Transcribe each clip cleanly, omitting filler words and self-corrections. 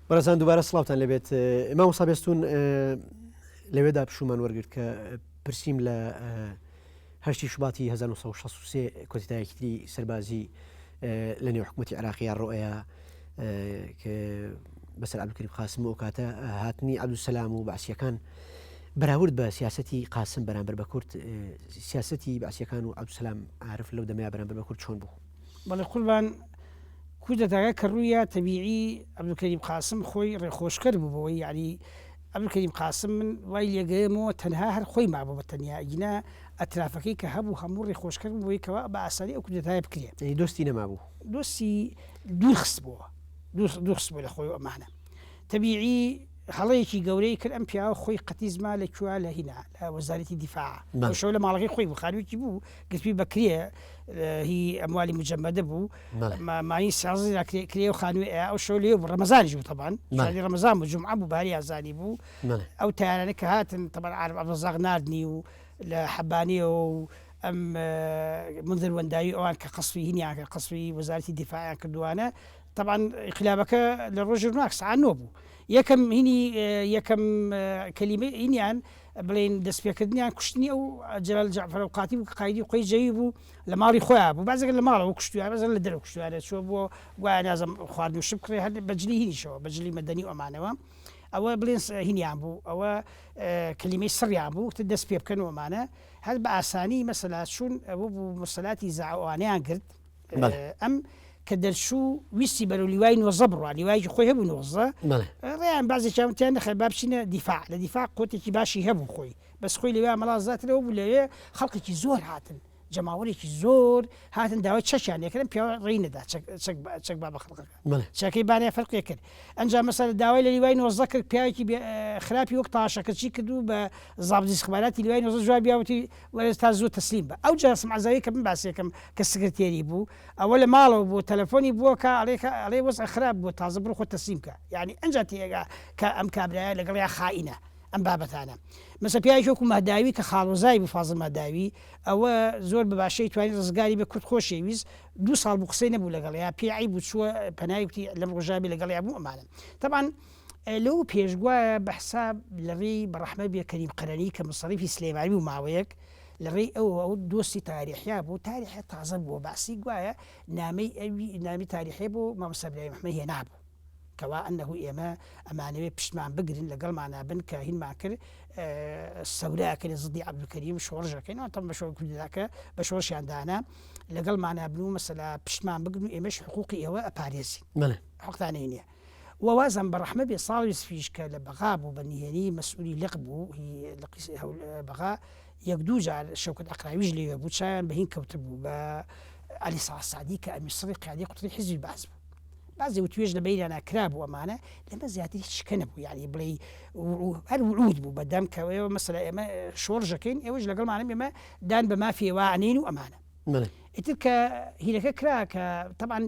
بەڕێزان دووبارە سڵاوتان لێبێت مامۆستا بێستون لەوێدا پشومان وەرگرت کە پرسیم لە هەشتی شوباتی 1963 کۆتیتایەکی تری سەربازی لە نێو حکوومەتی عراقییا ڕۆئەیە کە بەسەر عبدکریم قاسم و کاتە هاتنی عبدسلام و بەعسیەکان بەراورد بە سیاستی قاسم بەرامبەر بە کورد سیاستی بەعسیەکان و عبدسلام عارف لەو دەمەیە بەرامبەر بە کورد چۆن بوو؟ بەڵێ قوربان کودەتاکە کە ڕوویا تەبیعی عەبدولکەریم قاسم خۆی ڕێخۆشکەر بوو بەوەی یەعنی عەبدولکەریم قاسم من وای لێگەیەمەوە تەنها هەر خۆی مابوو بە تەنیا ئەگینا ئەترافەکەی کە هەبوو هەموو ڕێخۆشکەر بوو بۆی کەوا بە ئاسانی ئەو کودەتایە بکرێ. یەعنی دۆستی نەمابوو. دۆستی دوور خستبۆوە دوور خستبۆ لە خۆی و ئەمانە تەبیعی هەڵەیەکی گەورەی کرد ئەم پیاوە خۆی قەتیس ما لە کوێ لە هینا لە وەزارەتی دیفاع ئەو شەو لە ماڵەکەی خۆی بوو خانوویەکی بوو گرتووی بە کرێ هی ئەموالی مجەمەدە بوو مانی سازی کرێ کرێ و خانووی ئەو شەو لێ بوو ڕەمەزانیش بوو تەبان شاری ڕەمەزان بوو جومعە بوو باری ئازانی بوو ئەو تارانە کە هاتن تەبان عارف عەبدولڕەزاق ناردنی و لە حەبانیەوە و ئەم منذر وەنداوی ئەوان کە قەسفی هینیان کرد قەسفی وەزارەتی دیفاعیان کردووانە تەبعەن ئینقلابەکە لە ڕۆژی ڕووناک سەعات نۆ بوو یەکەم هینی یەکەم کەلیمەی هینیان بڵێین دەستپێکردنیان کوشتنی ئەو جەلال جەعفەر ئەوقاتی بوو کە قایدی قوەی جەوی بوو لە ماڵی خۆیان بوو بەعزێک لە ماڵەوە کوشتویان بەعزێک لە دەرەوە کوشتویانە چووە بۆ گوایە نازم خواردن و شت بکڕێ هەر بە جلی هینیشەوە بە جلی مەدەنی و ئەمانەوە ئەوە بڵێن هینیان بوو ئەوە کەلیمەی سڕیان بوو وتە دەست پێ بکەن و ئەمانە هەر بە ئاسانی مەسەلا چوون ئەوە بوو مەسەلاتی زاوانەیان گرت ئەم کە دەرچوو ویستی بەرەو لیوای نۆزە بڕوا لیوایەکی خۆی هەبوو نۆزە ڕێیان بازێکیان وتیان نەخێر با بچینە دیفاع لە دیفاع قوتێکی باشی هەبوو خۆی بەس خۆی لەوێ مەڵا زیاترەوە بوو لەوێ خەڵکێکی زۆر هاتن جەماوەرێکی زۆر هاتن داوای چەکیان لێکردن پیاوە ڕێی نەدا چەک با بە خەڵکەکە چەکەی بانێ فەرقێ کرد ئەنجا مەسەلە داوای لە لیوای 19 کرد پیاوێکی خراپی وەک تاشەکرچی کرد و بە زابدی استخباراتی لیوای 19 جوابی وتی وەرە تا زوو تەسلیم بە. ئەو جاسم عەزاوی کە من باسی ئەکەم کە سکرتێری بوو ئەوە لە ماڵەوە بوو تەلەفۆنی بووە کە ئەڵێ کە ئەڵێ وەزع خراپ بووە تازە بڕۆ خۆت تەسلیم کە یانی ئەنجا تێئەگا کە ئەم کابرایە لەگەڵیا خائینە ئەم بابەتانە مەسە پیاوێکی وەکو مەهداوی کە خاڵۆزای بوو فازڵ مەهداوی ئەوە زۆر بە باشەی توانی ڕزگاری بێ کورد خۆشیەویست دوو ساڵ بوو قسەی نەبوو لەگەڵیا پێی عەیب بوو چووە پەنای وتی لەم ڕۆژا بێ لەگەڵیا بوو ئەمانە تەبعەن لەو پێش گوایە بە حساب لە ڕێی بە ڕەحمەت بێ کەریم قەرەنی کە موسەڕیفی سلێمانی بوو ماوەیەک لە ڕێی ئەوەوە ئەو دۆستی تاریحیا بوو تاریحیا تازە بووە بەعسی گوایە نامەی ئەوی نامی تاریحی بۆ مامۆستا برایم ئەحمەد هێنابوو کەوا ئەنەهو ئێمە ئەمانەوێ پشتمان بگرن لەگەڵمانا بن کە هینمان کرد سەورە ئەکەین زدی عەبدولکەریم شۆڕش ئەکەین ئەوان تەم بە شۆڕ کوردەکە بە شۆڕشیان دانا لەگەڵمانا بن و مەسەلا پشتمان بگرن و ئێمەش حقوقی ئێوە ئەپارێزین حقتانەی نییە وە وازم بە ڕەحمە بێ ساڵ یوسفیش کە لە بەغا بوو بە نهێنی مەسئولی لق بوو هی لقی بەغا یەک دوو جار شەوکەت عەقراویش لەوێ بوو چاویان بە هین کەوتبوو بە عەلی ساڵح سەعدی کە ئەمیر سڕی قیادەی قوتری حیزبی بەعس بوو بەعزێ وتوێژ لە بەینیانا کرابوو ئەمانە لەمە زیاتر هیچ شکە نەبوو یانی بڵێی هەر وعود بوو بە دەم کە ئێوە مەسەلە ئێمە شۆڕشەکەین ئێوەش لەگەڵمانن ئێمە دان بە مافی ئێوە ئەنێین و ئەمانە ئیتر کە هینەکە کرا کە تەبعەن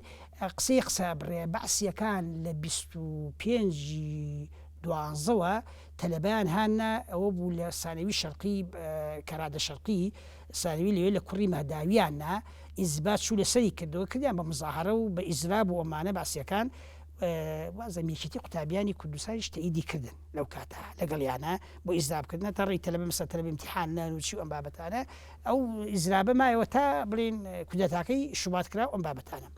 قسەی قسە بڕێ بەعسیەکان لە 25 دوانزەوە تەلەبەیان هانا ئەوە بوو لە سانەوی شەرقی کەرادە شەرقی سانەوی لەوێ لە کوڕی مەهداویان نا ئینزبات چوو لەسەری کردەوە کردیان بە مزاهەرە و بە ئیزراب و ئەمانە بەعسیەکان وازم یەکێتی قوتابیانی کوردستانیش تەئیدی کردن لەو کاتە لەگەڵیانە بۆ ئیزراب کردنە تا ڕێی تەلەبە مەسەلەن تەلەبە ئیمتیحان نان و چی و ئەم بابەتانە ئەو ئیزرابە مایەوە تا بڵێین کودەتاکەی شوبات کرا و ئەم بابەتانە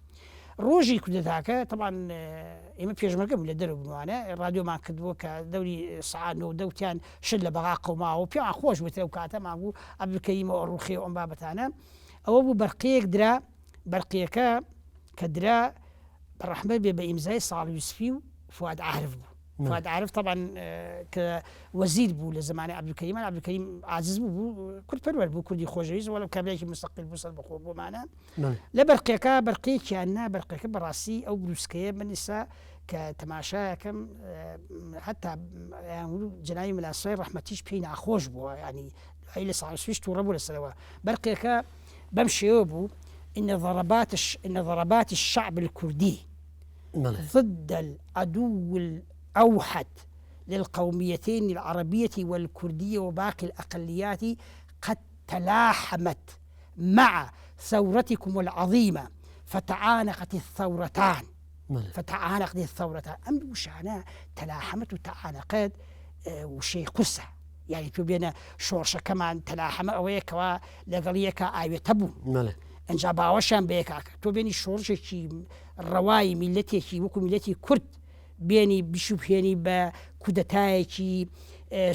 ڕۆژی کودەتاکە تەبعەن ئێمە پێشمەرگە بوو لە دەرەوە بووانە ڕادیۆمان کردبوو کە دەوری سەعات نۆ دەوتیان شت لە بەغا قەوماوە پێمان خۆش بوو ئەو کاتەمان بوو عەبدولکەریمەوە ڕووخێ و ئەم بابەتانە ئەوە بوو بەرقەیەک درا بەرقیەکە کە درا بە ڕەحمەت بێ بە ئیمزای ساڵ یوسفی و فواد عارف بوو فواد عارف طبعا کە وەزیر بوو لە زمانی عەبدولکەریمان عەبدولکەریم عاجز بوو بوو کورد پەروەر بوو کوردی خۆشەویست وەڵام کابرایەکی مستەقیل بوو سەربەخۆ بۆمانە لە بەرقیەکە بەرقیەکیان نا بەرقەکە بەڕاستی ئەو بروسکەیە من ئیسا کە تەماشایەکەم حتا جناوی ملاسای ڕەحمەتیش پێی ناخۆش بووە ینی دوایی لە ساڵ سویش تووڕە بوو لەسەرەوە بەرقێکە بەم شێوە بوو إن ضربات إن ضربات الشعب الكردي ضد العدو الأوحد للقوميتين العربية والكردية وباقي الأقليات قد تلاحمت مع ثورتكم العظيمة فتعانقت الثورتان. فتعانق دي الثورة ئەم وشانە تەلاحەمت و تەعانەقت وشەی قورسە یعنی تۆ بێنە شۆڕشەکەمان تەلاحەمە ئەوەیە کەوا لەگەڵ یەکا ئاوێتە بوو ئەجا باوەشیان بەیەکا کرد تۆ بێنی شۆڕشێکی ڕەوای میلەتێکی وەکو میلەتی کورد بێنی بشوبهێنی بە کودەتایەکی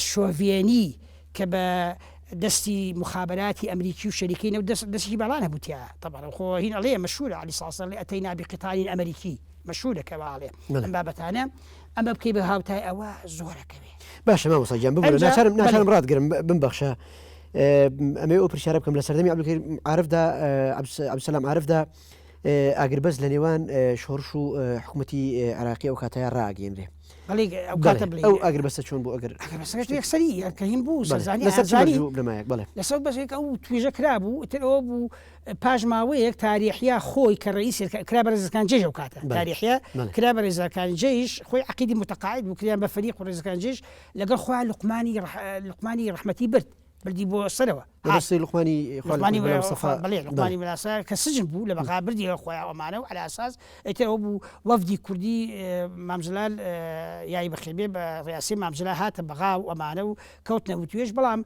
شۆڤێنی کە بە دەستی مخابراتی ئەمریکی و شەریکەی نەوت دەست دەستێکی باڵا هەبوو تیا تەبعەن خۆ هین ئەڵێ مەشهورە عەلی ساسە ئەڵێ ئەتەینا بقیتالین ئەمریکی مەشهورە کە وا ئەڵێ ئەم بابەتانە ئەمە بکەی بە هاوتای ئەوە زۆرەکەوێ. باشە مامۆستا گیان ببورە ناچارم ناچارم ڕاتگرم بمبەخشە ئەمەوێ ئەو پرسیارە بکەم لە سەردەمی عەبدولکەریم عارفدا عەبدولسەلام عارفدا ئاگربەست لە نێوان شۆڕش و حکوومەتی عراقی ئەو کاتەیە ڕاگەێنرێ ئەو ئاگربەستە چۆن بوو ئەگەر یەکسەری کەهیم بوو سەرزانی بنەمایەک بڵێ لەسەر بەشێک ئەو توێژە کرابوو تر ئەوە بوو پاش ماوەیەک تاریحیا خۆی کە ڕئیس کرا بە ڕێزەکان جێژ ئەو کاتە تاریحیا کرا بە ڕێزەکان جێش خۆی عقیدی متقاعد بوو کریان بە فەریق و ڕێزەکان جێش لەگەڵ خۆیان لوقمانی لوقمانی ڕەحمەتی برد بردی بۆ سەرەوە مەبەستی لوقمانی خوا لوقمانی مەلا مستەفا بەڵێ لوقمانی مەلا کە سجن بوو لە بەغا بردی خۆیان ئەمانە و علی اساس ئیتر ئەوە بوو وەفدی کوردی مام جەلال یاری بەخێر بێ بە ڕیاسی مام جەلال هاتە بەغا و ئەمانە و کەوتنە وتوێژ بەڵام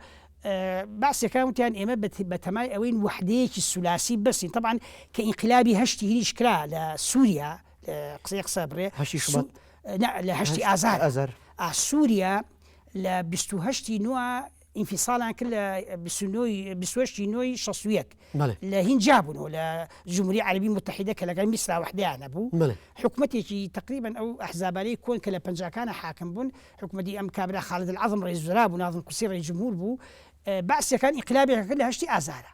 بەعسیەکان وتیان ئێمە بە تەمای ئەوەین وەحدەیەکی سولاسی بەسین تەبعەن کە ئینقلابی هەشتی هینیش کرا لە سووریا قسەی قسە بڕێ هەشتی شوبات لە هەشتی ئازار ئازار سووریا لە 28 نوە ئینفیساڵیان کرد لە 28 نۆی 61 لە هین جیابوونەوە لە جمهوری عەربی متحیدە کە لەگەڵ میسرا وەحدەیان هەبوو حکومەتێکی تقریبا ئەو ئەحزابانەی کۆن کە لە پەنجاکانە حاکم بوون حکومەتی ئەم کابرا خالد العظم ڕئیس وزرا بوو ناظم قوسی ڕئیس جمهور بوو بەعسیەکان ئینقلابێکە کرد لە هەشتی ئازارە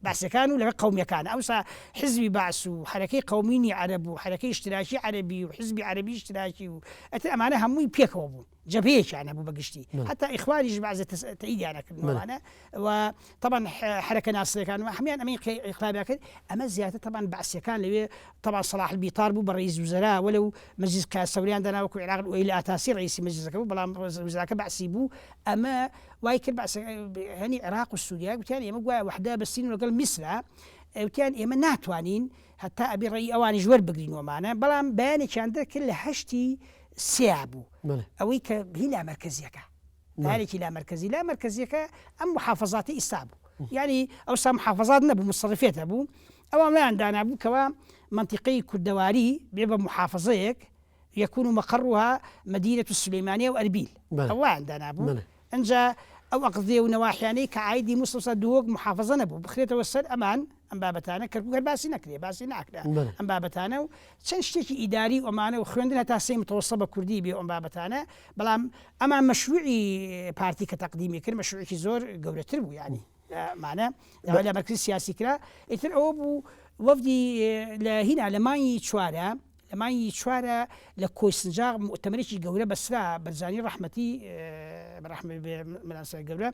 بەعسیەکان و لەگەڵ قەومیەکان ئەوسا حزبی بەعس و حەرەکەی قەومینی عەرەب و حەرەکەی ئیشتراکی عەرەبی و حزبی عەرەبی ئیشتراکی و ئەتر ئەمانە هەمووی پێکەوە بوون جەبهەیەکیان هەبوو بە گشتی هەتا ئیخوانیش بەعزە تەئیدیان ئەکردن ئەوانە و تەبعەن حەرەکە ناسریەکان و هەموویان ئەمەی ئینقلابیان کرد ئەمە زیاتر تەبعەن بەعسیەکان لەوێ تەبعەن سەڵاح البیطار بوو بە ڕئیس وزەرا وەلەو مەجلیس قیادە سەوریان دانا وەکو عێراق وئیل ئاتاسی ڕئیسی مەجلیسەکە بوو بەڵام وزراکە بەعسی بوو ئەمە وای کرد بەعس هەنی عێراق و سووریا گوتیان ئێمە گوایە وەحدە بەستین لەگەڵ میسرا وتیان ئێمە ناتوانین هەتا ئەبێ ڕێی ئەوانیش وەربگرین وەمانە بەڵام بەیانێکیان دەرکرد لە هەشتی سێ بوو ئەوەی کە هی لامەرکەزیەکە بەیانێکی لامەرکەزی لامەرکەزیەکە ئەم محافظاتی ئیستا بوو یعنی ئەوسا محافظات نەبوو مصرفێت هەبوو ئەوان وایان دانابوو کەوا منطقەی کوردەواری بێ بە محافظەیەک يكون مقرها مدينة السليمانية وأربيل ئەوان دانابوو ئنجا ئەو ئەقزێ و نەواحیانەی کە عایدی موسڵ سەر دهۆک موحافەزە نەبوو بخرێتەوە سەر ئەمان ئەم بابەتانە کەرکوک هەر باسی نەکرێ باسی ناکرا ئەم بابەتانە و چەند شتێکی ئیداری و ئەمانە و خوێندن هەتا سێی متەوەسە بە کوردی بێ ئەم بابەتانە بەڵام ئەمان مەشروعی پارتی کە تەقدیمی کرد مەشروعێکی زۆر گەورەتر بوو یانی مانە داوای لە مەرکزی سیاسی کرا ئیتر ئەوە بوو وەفدی لە هینا لە مانگی چوارە لە مانگی چوارە لە کۆی سنجاق موئتەمەرێکی گەورە بەسرا، بەرزانی ڕەحمەتی بە ڕەحمەت بێ مەلا سەید گەورە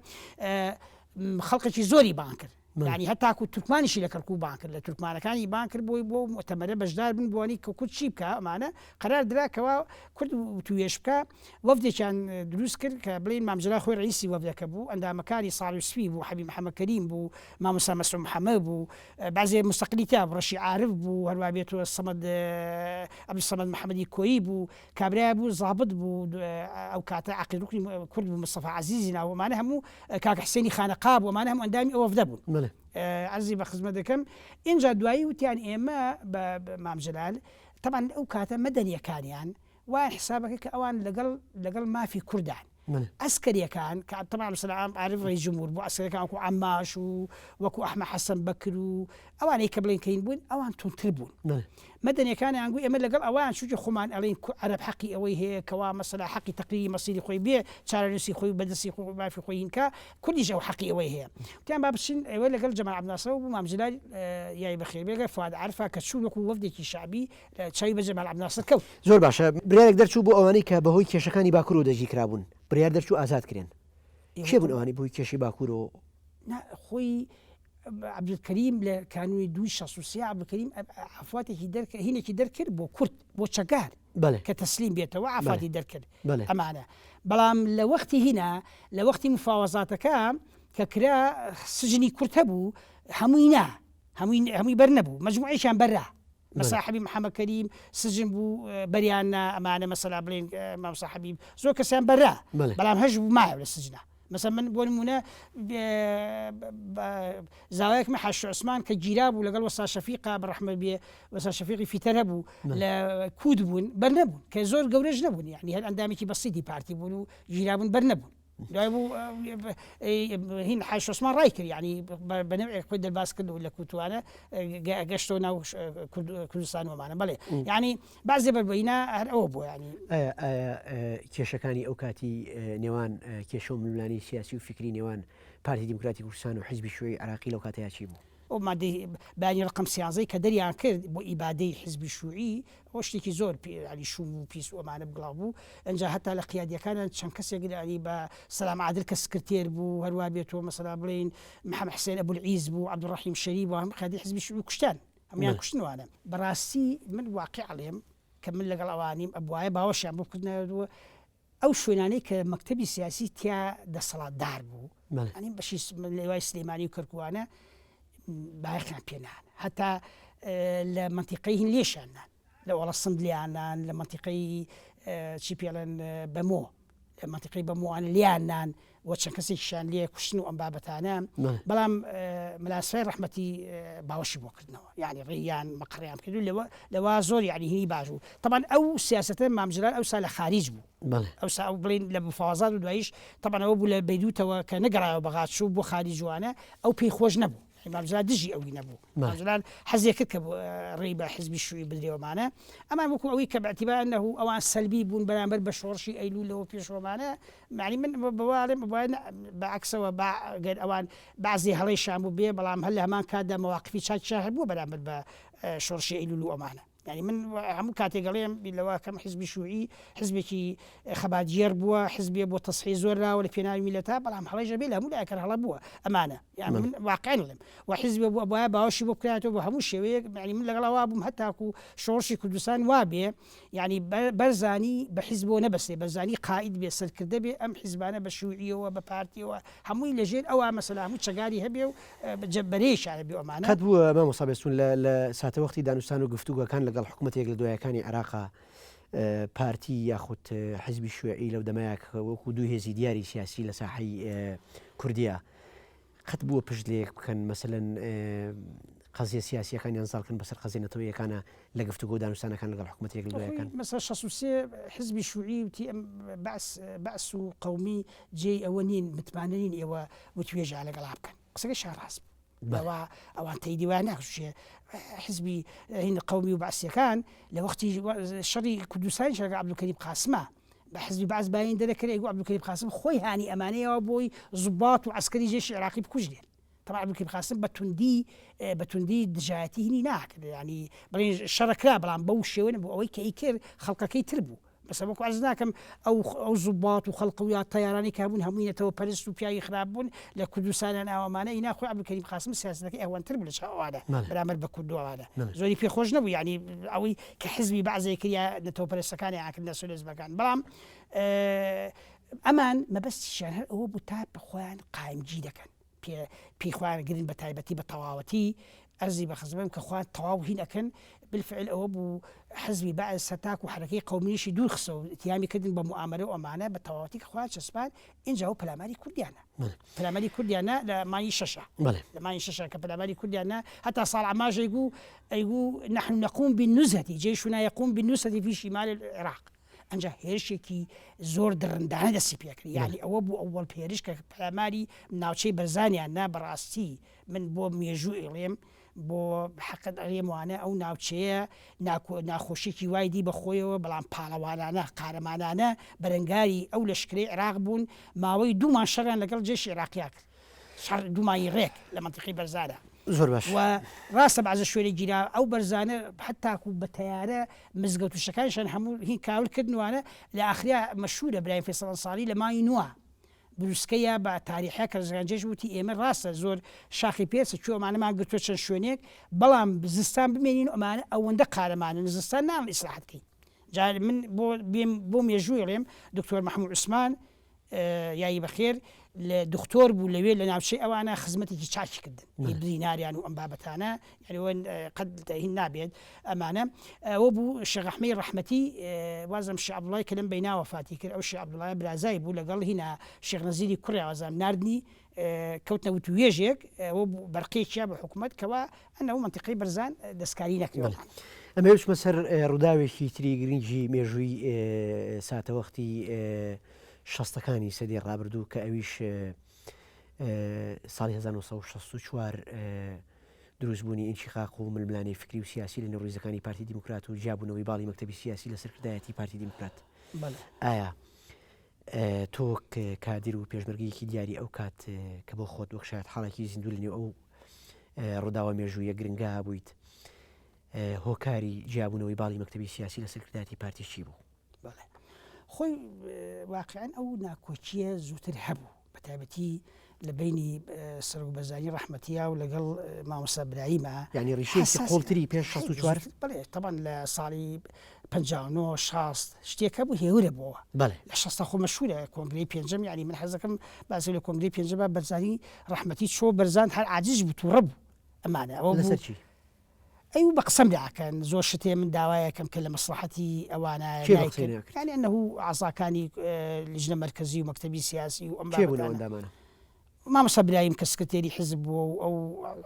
خەڵکێکی زۆری بانگ کرد. یعنی هەتاکو تورکمانیشی لە کەرکوک بانگ کرد لە تورکمانەکانی بانگ کرد بۆی بۆ موئتەمەرە بەشدار بن بۆنی کە کورد چی بکا ئەمانە قەرار درا کەوا کورد وتوێژ بکا وەفدێکیان دروست کرد کە بڵێین مام جەلال خۆی ڕئیسی وەفدەکە بوو ئەندامەکانی ساڵح سپی بوو حەبیب محەمەد کەریم بوو مامۆستا مەسعود محەمەد بوو بەعزێ موستەقلی تیا بوو، ڕەشی عارف بوو، هەروا بێتوە سەمەد عەبدولسەمەد محەمەدی کۆیی بوو، کابرایە بوو زابت بوو، ئەو کاتە عەقید ڕوکنی کورد بوو، مستەفا عەزیزی ناو بوو، ئەمانە هەموو کاک حسێنی خانەقا بوو، ئەمانە هەموو ئەندامی ئەو وەفدە بوون. عەرزی بە خزمەت دەکەم. ئینجا دوایی وتیان ئێمە بە مام جەلال، تەبعەن ئەو کاتە مەدەنییەکانیان وایان حسابەکە کە ئەوان لەگەڵ لەگەڵ مافی کوردان. عەسکەریەکان کە تەبعەن عەبدولسەلام عارف ڕەئیس جمهور بوو عەسکەریەکان وەکو عەماش و وەکو ئەحمە حەسەن بەکر و ئەوانەی کە بڵێن کەین بوون ئەوان توندتر بوون مەدەنیەکانیان گوو ئێمە لەگەڵ ئەوان چونکە خۆمان ئەڵێین عەرەب حەقی ئەوەی هەیە کەوا مەسەلا حەقی تەقریری مەسیری خۆی بێ چارەنووسی خۆی و بەدەستی خۆی مافی خۆی هینکا کوردیش ئەو حەقی ئەوەی هەیە وتیان با بچین ئێوە لەگەڵ جەمال عەبدولناسرەوە بوو مام جەلال یای بەخێر بێگە فواد عارفە کە چوون وەکو وەفدێکی شەعبی چاوی بە جەمال عەبدولناسر کەوت. زۆر باشە بریارێک دەرچوو بۆ ئەوانەی کە بەهۆی کێشەکانی باکورەوە دەستگیرکرابوون بریار دەرچوو ئازاد کرێن کێ بوون ئەوانەی بەهۆی کێشەی باکورەوە؟ نا خۆی عەبدولکەریم لە کانوونی دووی 63 عەبدولکەریم عەفواتێکی دەرکرد هینێکی دەرکرد بۆ کورد بۆ چەکدار کە تەسلیم بێتەوە عەفاتی دەرکرد ئەمانە بەڵام لە وەختی هینا لە وەختی مفاوەزاتەکە کە کرا سجنی کورد هەبوو هەمووی نا هەمووی هەمووی بەر نەبوو مەجموعێکیان بەرا. مەسا حەبیب محەممەد کەریم سجن بوو بەریان نا ئەمانە مەسەلا بڵێن مامۆستا حەبیب زۆر کەسیان بەرا بەڵام هەش بوو مایە لە سجنا مەسە من بۆ نمونە زاوایەکمە حاج عوسمان کە گیرا بوو لەگەڵ وەسا شەفیقا بە ڕەحمە بێ وەسا شەفیقی فیتەر هەبوو لە کووت بوون بەر نەبوون کە زۆر گەورەش نەبوون یعنی هەر ئەندامێکی بەسیتی پارتی بوون و گیرابوون بەر نەبوون دوای بوو هین حاج عوسمان ڕای کرد یعنی بە نەوعێک خۆی دەرباز کرد و لە کووتوانە گەشتەوە ناو کوردستان ومانە بەڵێ یعنی بەعزێ بەربەینا هەر ئەوە بوو یعنی. ئایا ئایا کێشەکانی ئەو کاتی نێوان کێشە و ململانێی سیاسی و فیکری نێوان پارتی دیموکراتی کوردستان و حیزبی شیوعی عێراقی لەو کاتەیا چی بوو؟ ئەو مادەی بەیانی ڕەقەم سیانزەی کە دەریان کرد بۆ ئیبادەی حیزبی شیوعی ئەوە شتێکی زۆر یعنی شوم و پیس و ئەمانە بڵاو بوو ئینجا هەتا لە قیادیەکانیان چەند کەسێک یعنی بە سەلام عادل کە سکرتێر بوو هەروا بێتەوە مەسەلا بڵێین محەمەد حسێن ئەبولعیز بوو عەبدولڕەحیم شەریف بوو هەموو قیادی حیزبی شیوعی کوشتیان هەموویان کوشتن وانە. بەڕاستی من واقیع ئەڵێم کە من لەگەڵ ئەوانیم ئەبوایە باوەشیان بۆ بکردنایەوە ئەو شوێنانەی کە مەکتەبی سیاسی تیا دەسەڵاتدار بوو ئەنی بەشی لەوای سلێمانی و کەرکوانە بایەخیان پێنان هەتا لە منتیقەی هین لێشیان نان لە ئۆڵە سند لیان نان لە منتیقەی چی پێڵێن بەمۆ لە مەنتیقەی بەمۆوان لیان نان و چەند کەسێکیشیان لێ کوشتن و ئەم بابەتانە بەڵام ملاسای ڕەحمەتی باوەشی بۆ کردنەوە یعنی ڕێیان مەقڕیان کرد و لەوە لەوە زۆر یعنی هینی باش بوو طبعا ئەو سیاستە مام جلال ئەوسا لە خاریج بوو ئەوسا ئەو بڵین لە مفاوەزات و دواییش طبعا ئەوە بوو لە بەیروتەوە کە نەگەڕایەوە بەغات چوو بۆ خاریجوانە ئەو پێی خۆش نەبوو مام جلال دژی ئەوی نەبوو مام جلال حەزێ کرد کە ڕێی بە حزبی شوعی بدرێوەمانە ئەمان وەکو ئەوەی کە باعتبار انه ئەوان سەلبی بوون بەرامبەر بە شۆڕشی ئەیلوولەوە پێشوەمانە معنی من بەواڵێم بە عکسەوە با گەر ئەوان بعضی هەڵەی شان بوو بێ بەڵام هەر لە هەمان کاتدا مەواقفی چاکیشان هەبووە بەرامبەر بە شۆڕشی ئەیلوول و ئەمانە. یانی من هەموو کاتێک ئەڵێم بیر لەوە کەم حزبی شوعی حزبێکی خەباتگێڕ بووە حزبێ بۆ تەسحی زۆر راوە لە پێناوی میلەتا بەڵام هەڵەیش ئەبێ لە هەموو لایەک هەر هەڵە بووە ئەمانە یان من واقعیان ئەڵێم و حزبێ بووە بایە باوەشی بۆ بکرایەتەوە بە هەموو شێوەیەک یانی من لەگەڵ ئەوە بووم هەتاکو شۆڕشی کوردستان وابێ یانی بەرزانی بە حزبەوە نەبەستێ بەرزانی قائید بێ سەرکردە بێ ئەم حزبانە بە شوعیەوە بە پارتیەوە هەمووی لەژێر ئەوە مەسەلا هەموو چەگاری هەبێ و بەرەیەکیان هەبێ و ئەمانە. قەت بووە مامۆستا بێستوون لە لە ساتەوەختی دانوستان و گفتوگۆکان لەگەڵ حکوومەتە یەک لە دوایەکانی عێراقا پارتی یاخود حزبی شوێعی لەو دەمەیە کە وەکوو دوو هێزی دیاری سیاسی لە ساحەی کوردیە قەت بووە پشت لە یەک بکەن مەسەلەن قەزیە سیاسیەکانیان زاڵ کەن بەسەر قەزیە نەتەوەیەکانە لە گفتوگۆ و دانوستانەکان لەگەڵ حکوومەتە یەک لە دوایەکان؟ مەسەلەن 63 حزبی شوعی وتی ئەم بەعس بەعس و قەومی جێی ئەوە نین متمانە نین ئێوە وتوێژیان لەگەڵا بکەن قسەکەشیان ڕاست بوو بەوە ئەوان تەیدی وایان ناکرد حزبی هین قەومی و بەعسیەکان لە وەختی شەڕی کوردستانی شەرگە عەبدولکەریم قاسمە بە حزبی بەعس باین دەرەکرێ ئەیگو عەبدولکەریم قاسم خۆی هانی ئەمانەیەوە بۆی زوبات و عەسکەری جێشی عێراقی بکوژرێن طبعا عەبدولکەریم قاسم بە توندی بە توندی دژایەتی هینی ناکرد ینی بڵێن شەڕەکرا بەڵام بەو شێوە نەبوو ئەوەی کە ئەیکرد خەڵکەکەی تر بوو مەسەلەن وەکو عەرز ناکەم ئەو ئەو زوبات و خەڵق و یا تەیارانەی کە هەبوون هەمووی نەتەوە پەرست و پیاوی خراپ بوون لە کوردستانیان ئاوامانە ئینا خۆی عەبدولکەریم قاسم سیاسەتەکەی ئەوەنتر بوو لە چاو ئەوانە بەرامبەر بە کورد و ئەوانە زۆری پێ خۆش نەبوو یعنی ئەوەی کە حزبی بەعزێ کرد یا نەتەوە پەرستەکانی ئاکرد ناسیۆنالیزمەکان بەڵام ئەمان مەبەستیشیان هەر ئەوە بوو تا خۆیان قایمگی دەکەن پێ پێی خۆیان گرن بە تایبەتی بە تەواوەتی ئەرزی بە خزمەم کە خۆیان تەواو هین ئەکەن بالفعل ئەوە بوو حزبی بەعس هەتاکو حەرەکەی قەومیشی دوور خسەوە ئیتیامی کردن بە موئامەرە و ئەمانە بە تەواوەتی کە خۆیان چەسپان ئینجا ئەو پەلاماری کوردیانە پەلاماری کوردیانە لە مانگی شەشە لە مانگی شەشە کە پەلاماری کوردیانە هەتا ساڵ عەماش ئەیگوو ئەیگوو نحن نقوم بالنزهة جيشنا يقوم بالنزهة في شمال العراق ئەنجا هێرشێکی زۆر دڕندانە دەستی پێکرد یانی ئەوە بوو ئەوەڵ هێرش کە پەلاماری ناوچەی بەرزانیان نا بەڕاستی من بۆ مێژوو ئەیڵێم بۆ حەقت ئەڵێم وانە ئەو ناوچەیە ناخۆشیێکی وای دی بە خۆیەوە بەڵام پاڵەوانانە قارەمانانە بەرەنگاری ئەو لەشکرەی عێراق بوون ماوەی دوومان شەڕیان لەگەڵ جێشی عێراقیا کرد شەڕ دوو مانگی ڕێک لە مەنتیقەی بەرزانە. زۆر باش. و ڕاستە بەعزە شوێنێک گیرا ئەو بەرزانە هەتاکوو بە تەیارە مزگەوت و شتەکانیشیان هەموو هین کاول کردن وانە لە ئاخریا مەشهوورە برایم فەیسەڵ ئەنساری لە مانگی نوە بروسکەیە بە تاریحە کە ڕزگان جەیش وتی ئێمە ڕاستە زۆر شاخی پێچە کوێ ئەمانەمان گرتووە چەند شوێنێک بەڵام زستان بمێنین و ئەمانە ئەوەندە قارەمانن زستان ناڵێن ئیسراحەت کەین جا من بۆ بێم بۆ مێژووی ڵێم دکتۆر مەحموود عوسمان یایی بەخێر. لە دختۆر بوو لەوێ لە ناوچەی ئەوانە خزمەتێکی چاکی کردن بریناریان و ئەم بابەتانە یعنی قەت هین نابێت ئەمانە ئەوە بوو شێخ ئەحمەی ڕەحمەتی وازم شێخ عەبدوڵای کە لەم بەینا وەفاتی کرد ئەو شێخ عەبدوڵای برازای بوو لەگەڵ هینا شێخ نەزیری کوڕی وازم ناردنی کەوتنە وتوێژێک ئەوە بوو بەرقێکیا بە حکوومەت کەوا ئەنە و منتیقەی بەرزان دەستکاری نەکرێت. ئەمەوێ بچمە سەر ڕووداوێکی تری گرنگی مێژووی ساتەوەختی شەستەکانی سەدەی ڕابردوو کە ئەویش ساڵی 1964 دروستبوونی ئینشیقاق و ململانێی فکری و سیاسی لە نێو ڕیزەکانی پارتی دیموکرات و جیابوونەوەی باڵی مەکتەبی سیاسی لە سەرکردایەتی پارتی دیموکرات. ئایا تۆ وەک کادیر و پێشمەرگەیەکی دیاری ئەو کات کە بۆ خۆت وەک شایەتحاڵێکی زیندوو لە نێو ئەو ڕووداوە مێژوویە گرنگە بوویت، هۆکاری جیابوونەوەی باڵی مەکتەبی سیاسی لە سەرکردایەتی پارتی چی بوو؟ بەڵێ خۆی واقیعەن ئەو ناکۆکییە زووتر هەبوو بە تایبەتی لە بەینی سەرۆک بەرزانی ڕەحمەتیا و لەگەڵ مامۆستا براییمە. یانی ڕیشەیەکی قوڵتری پێش 64؟ بەڵێ تەبعەن لە ساڵی 59 60 شتێک هەبوو هێورە بۆوە. بەڵێ. لە شەستا خۆ مەشهوورە کۆنگرەی پێنجەم یانی من حەز دەکەم باسی لە کۆنگرەی پێنجەم با بەرزانی ڕەحمەتی چۆ بەرزان هەر عاجز بوو تووڕە بوو ئەمانە ئەوە بوو. لەسەر چی؟ ئەی و بە قسەم داکەن زۆر شتێ من داوایەکەم کە لە مەسڵەحەتی ئەوانایە کێ بە قسەی ناکرد؟ یانی ئەنەهو ئەعزاکانی لیژنە مەرکەزی و مەکتەبی سیاسی و ئەم کێ بوون ئەو ئەندامانە؟ مامۆستا برایم کە سکرتێری حیزب بووە و ئەو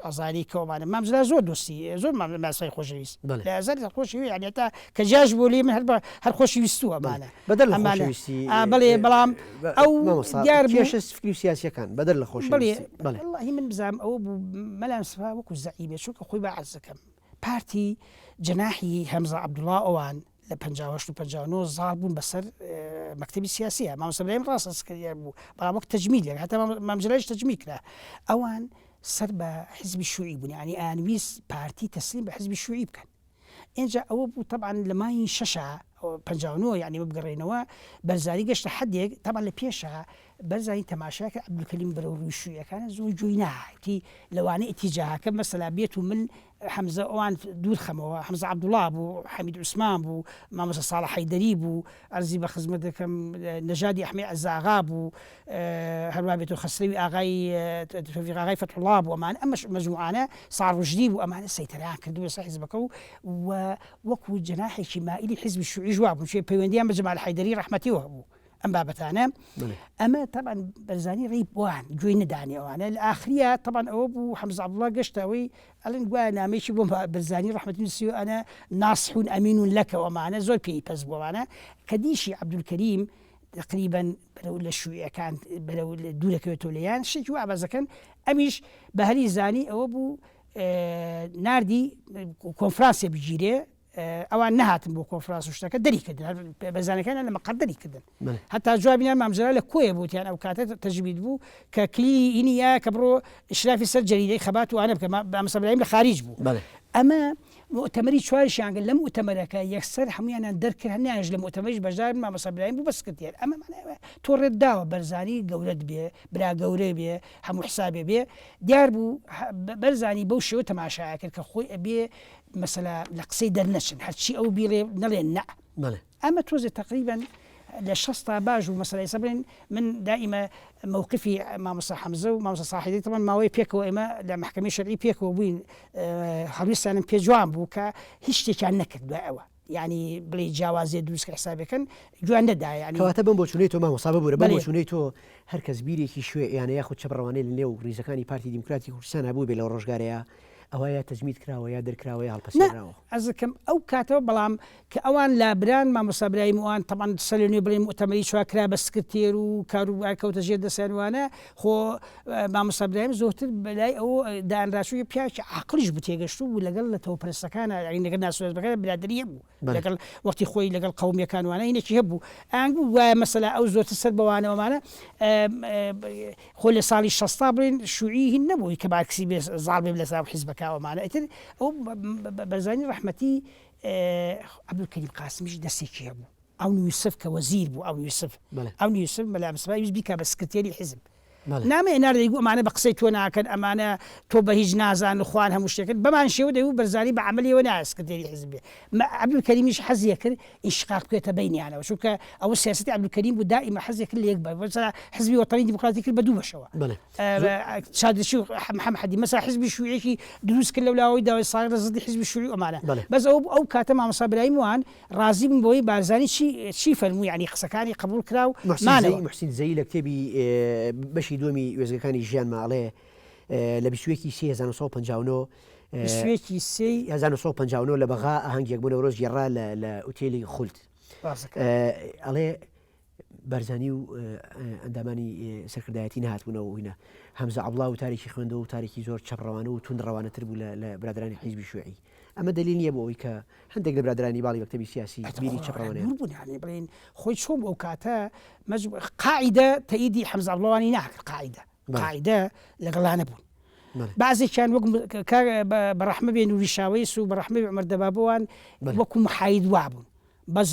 ئەزاری کە ئەوانە مام جەلال زۆر دۆستی زۆر مام مامۆستای خۆشەویست بەڵێ. لە ئەزەل خۆشی یانی هەتا کە جیاش بوو لێی من هەر بە هەر خۆشی ویستووە ئەمانە بەدەر لە ئەمانە خۆشەویستی ئا بەڵێ بەڵام ئەو مامۆستا دیار بوو کێشە فکری و سیاسیەکان بەدەر لە بەڵێ خۆشەویستی بەڵێ وەڵاهی من بزانم ئەوە بوو مەلا مستەفا وەکو زەعیمێ چونکە خۆی با عەرز دەکەم پارتی جەناحی هەمزە عەبدوڵا ئەوان لە 58 و 59 زاڵ بوون بەسەر مەکتەبی سیاسیە مامۆستا برایم ڕاستە سکرتێر بوو بەڵام وەک تەجمیلێک هەتا مام جەلالیش تەجمیل کرا ئەوان سەر بە حزبی شوعی بوون یعنی ئەیانویست پارتی تەسلیم بە حزبی شوعی بکەن ئینجا ئەوە بوو تەبعەن لە مانگی شەشا 59 یعنی بگەڕێینەوە بەرزانی گەشتە حەدێک تەبعەن لە پێشا بەرزانی تەماشا کرد عەبدولکەریم بەرەو ڕووی شوویەکانە زۆر گوێی ناهاتی لەوانەیە ئیتیجاهەکە مەسەلا بێت و من حەمزە ئەوان دوور خەمەوە حەمزە عەبدوڵا بوو حەمید عوسمان بوو مامۆستا ساڵح حەیدەری بوو عەرزی بە خزمەت دەکەم نەژادی ئەحمەی عەزاغا بوو هەروا بێت و خەسرەوی ئاغای تۆفیق ئاغای فەتحوڵا بوو ئەمانە ئەمەش مەجموعانە ساڵ ڕوشدی بوو ئەمانە سەیتەرەیان کردبوو لەسەر حیزبەکە و و وەکوو جەناحێکی مائیلی حیزبی شوعیش وابوون چونکە پەیوەندییان بە جەمال حەیدەری ڕەحمەتیەوە هەبوو ئەم بابەتانە ئەمە تەبعەن بەرزانی ڕێی بوان گوێی نەدانی ئەوانە لە ئاخریا تەبعەن ئەوە بوو حەمزە عەبدوڵا گەشتە ئەوەی ئەڵێن گوایە نامەیەکی بۆ بەرزانی ڕەحمەتی نووسیوە ئەنە ناسحون ئەمینون لەکە ئەمانە زۆر پێی پەس بوو ئەوانە کە دیشی عەبدولکەریم تقریبا بەرەو لە شوویەکان بەرەو دوورەکەوێتەوە لێیان شتێکی وا بەزەکەن ئەمیش بە هەری زانی ئەوە بوو ناردی کۆنفرانسێ بگیرێ ئەوان نەهاتن بۆ کۆنفرانس و شتەکە دەری کردن هەر بەزانەکانیان لە مەقەر دەری کردن هەتا جوابیان مام جەلال لە کۆیە بووتیان ئەو کاتە تەجمید بوو کە کلیلی ئینی یا کە بڕۆ ئیشرافی سەر جەریدەی خەبات و ئانە بکە مامۆستا برایم لە خاریج بوو ئەمە موئتەمەری چواریشیان کرد لە موئتەمەرەکە یەکسەر هەموویانیان دەرکرد هەر نەیانهێشت لە موئتەمەریش بەشدار بن مامۆستا برایم بوو بە سکرتێر ئەمە مانای ئەوەیە تۆ ڕێت داوە بەرزانی گەورەت بێ برا گەورە بێ هەموو حسابێ بێ دیار بوو بەرزانی بەو شێوە تەماشایە کرد کە خۆی ئەبێ مەسەلا لە قسەی دەرنەچن هەرچی ئەو بیڵێ نەڵێن نە. بەڵێ. ئەمە تۆزێ تەقریبەن لە شەستا باش بوو مەسەلا ئێستا بڵێن من دائیمە مەوقفی مامۆستا حەمزە و مامۆستا ساحیدی تەبعەن ماوەی پێکەوە ئێمە لە مەحکەمەی شەرعی پێکەوە بووین هەڵویستیانم پێ جوان بوو کە هیچ شتێکیان نەکرد دوای ئەوە یعنی بڵێ جیاوازیە دروست کە حسابەکەن گوێیان نەدا یعنی کەواتە بەم بۆچوونەی تۆ مامۆستا ببورە بەم بۆچوونەی تۆ هەر کەس بیرێکی شوێعیانە یاخود چەپڕەوانەی لە نێو ڕیزەکانی پارتی دیموکراتی کوردستان هەبووبێ لەو ڕۆژگارەیا ئەوا یا تەجمید کراوە یا دەرکراوە یا نا هەڵپەسێنراوە. ئەزەکەم ئەو کاتەوە بەڵام کە ئەوان لابران مامۆستا برایم و ئەوان تەبعەن سەر لە نوێ بڵێن موئتەمەری چوار کرا بە سکرتێر و کاروبار کەوتە ژێر دەستیان وانە خۆ مامۆستا برایم زۆرتر بەلای ئەو دانرا چونکە پیاوێکی عاقڵیش بوو تێگەشتوو بوو لەگەڵ نەتەوەپەرستەکانا یانی لەگەڵ ناسیۆنالیزمەکانا برادەری هەبوو لەگەڵ وەختی خۆی لەگەڵ قەومیەکان وانە هینێکی هەبوو ئەیان گوت گوایە مەسەلا ئەو زۆرتر سەر بەوانە وەمانە خۆ لە ساڵی شەستا بڵێن شوعی هین نەبوو کە مارکسی بێ زاڵ بێ لەسەر حیزبەکە وەمانە ئیتر ئەو بەرزانی ڕەحمەتی عەبدولکەریم قاسمیش دەستێکی هەبوو عەون یوسف کە وەزیر بوو عەون یوسف عەون یوسف مەلا مستەفا ویست بیکا بە سکرتێری حیزب. نامەی نارد دەیگوو ئەمانە بە قسەی تۆ ناکەن ئەمانە تۆ بە هیچ نازانن خوان هەموو شتێکن بەمان شێوە دەیوو بەرزانی بە عەمەلیەوە نایە سکرتێری حیزب بێ عەبدولکەریمیش حەزی ئەکرد ئینشقاق بکەوێتە بەینیانەوە چونکە ئەوە سیاسەتی عەبدولکەریم بوو دائیمە حەزی ئەکرد لە یەک بە مەسەلا حزبی وەتەنی دیموکراتی کرد بە دوو بەشەوە چادرچی و محەممەد حەدی مەسەلا حزبی شووعیەکی دروست کرد لەولاوەی داوای ساغ لە زدی حزبی شووعی و ئەمانە بەس ئەو ئەو کاتە مامۆستا برایم وان ڕازی بوون بەوەی بارزانی چی چی فەرموو یانی قسەکانی قبوڵ کرا و مانەوە. موحسین دزەیی لە کتێبی بەشی دووەمی وێستگەکانی ژیانما ئەڵێ لە 21 ی سێی 1959 21 ی سێی. 1959 لە بەغا ئاهەنگێک بۆ نەورۆز گێڕا لە لە ئوتێلی خولد ئەڵێ بارزانی و ئەندامانی سەرکردایەتی نەهاتبوونەوە و هینا. هەمزە عەبڵا وتارێکی خوێندەوە وتارێکی زۆر چەپڕەوانە و توندڕەوانەتر بوو لە برادەرانی حیزبی شیوعی. ئەمە دەلیل نییە بۆ ئەوەی کە هەندێک لە برادەرانی باڵی مەکتەبی سیاسی بیری چەپڕەوانەیان. دوور بوون یانی بڵێین خۆی چۆن بوو ئەو کاتە مەجبوور قاعیدە تەئیدی حەمزە عەبڵاوانی ناکرد قاعیدە قاعیدە لەگەڵا نەبوون. بەعزێکیان وەک بە ڕەحمە بێ نوری شاوەیس و بە ڕەحمە بێ عومەر دەبابەوان وەکوو محاید وابوون. بەس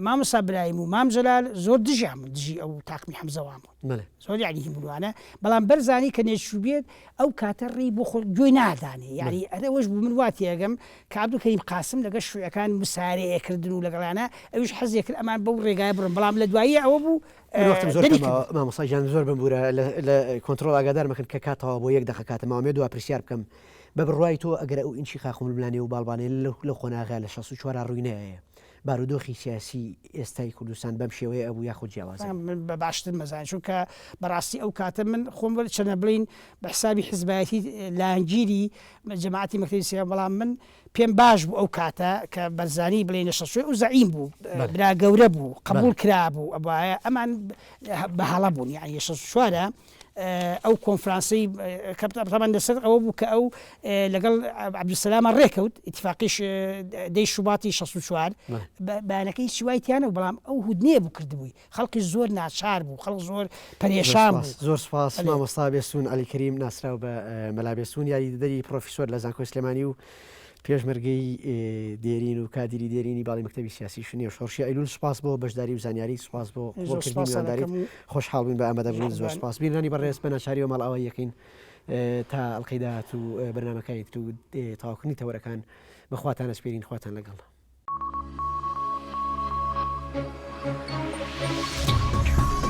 مامۆستا برایم و مام جەلال زۆر دژیان بوون دژی ئەو تاقمی حەمزەوان بوون زۆر یعنی هی بوونوانە بەڵام بەرزانی کە نێچوو بێت ئەو کاتە ڕێی بۆ خۆ گوێی نادانێ یعنی ئەرەوەش بوو من وا تێگەم کە عەبدولکەریم قاسم لەگەڵ شوعەکان مسارەیە کردن و لەگەڵیانە ئەویش حەزێ کرد ئەمان بەو ڕێگای بڕن بەڵام لە دوایی ئەوە بوو وەختم زۆر مامۆستا گیان زۆر بمبورە لە کۆنترۆڵ ئاگادار مەکەن کە کات تەواو بۆ یەک دەقە کاتە ماوە مێ دوا پرسیار بکەم بە بڕوای تۆ ئەگەر ئەو ئینشیقاق و ململانێ و باڵبانەیە لەو قۆناغە لە 64 ڕووی نەیایە، بارودۆخی سیاسی ئێستای کوردستان بەم شێوەیە ئەبوو یاخود جیاواز ئەبوو؟ من بە باشتر مەزانین چونکە بەڕاستی ئەو کاتە من خۆم وەر چەنە بڵین بە حسابی حزبایەتی لایەنگیری جەماعەتی مەکتەبی سیاسی بەڵام من پێم باش بوو ئەو کاتە کە بەرزانی بڵێن لە شەشوێ ئەو زەعیم بوو برا گەورە بوو قبوڵ کرابوو ئەبوایە ئەمان بە هەڵە بوون یعنی شەش چوارە ئەو کۆنفرانسەی کە تەبعەن لەسەر ئەوە بوو کە ئەو لەگەڵ عەبدولسەلاما ڕێکەوت ئیتفاقیش دەی شوباتی 64 بەیانەکەی هیچی وای تیا نەبوو بەڵام ئەو هودنەیە بوو کردبووی خەڵکی زۆر ناچار بوو خەڵک زۆر پەرێشان بوو. زۆر سپاس مامۆستا بێستوون عەلی کەریم ناسراو بە مەلا بێستوون یاریدەدەری پڕۆفیسۆر لە زانکۆی سلێمانی و پێشمەرگەی دێرین و کادیری دێرینی باڵی مەکتەبی سیاسی شنێ و شۆڕشی ئەیلول سوپاس بۆ بەشداری و زانیاری سوپاس بۆ قبوڵکردنی میوانداریت خۆشحاڵ بووین بە ئامادەبوونت زۆر سوپاس بینەرانی بەڕێز بە ناچاریەوە ماڵئاوایی یەکەین تا ئەڵقەی داهاتوو بەرنامەکانی تر و تەواوکردنی تەوەرەکان بە خواتان ئەسپێرین خواتان لەگەڵ. Thank you.